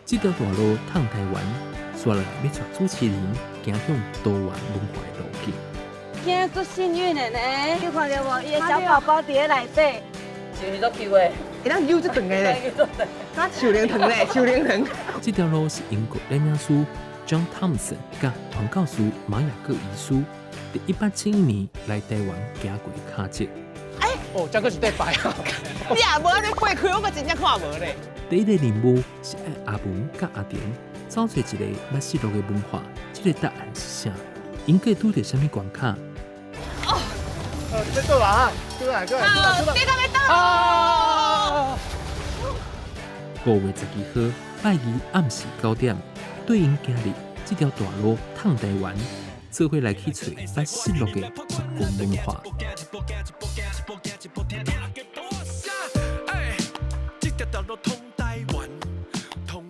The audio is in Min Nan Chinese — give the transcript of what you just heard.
這條大路通台灣，煞來欲帶主持人行向多元文化的路徑。今日足幸運的呢，你看著無？伊的小寶寶佇咧內底，是毋是足搝的？會當扭這長的咧，敢樹奶糖咧，樹奶糖。這條路是英國攝影師 John Thompson 佮傳教士馬雅各醫師佇1871年來台灣行過的跤跡。哦，這閣是綴擺啊！你也無按呢過開，我閣真正看無咧。第一个任務是愛阿文佮阿婷找出一个捌失落的文化，這个答案是啥？𪜶閣拄著啥物關卡？這倒啦哈，過來過來過來過來。你敢欲倒？啊！5月12號拜二暗時9點，對𪜶行入這條大路通台灣，做伙來去揣捌失落的族群文化。這條大路通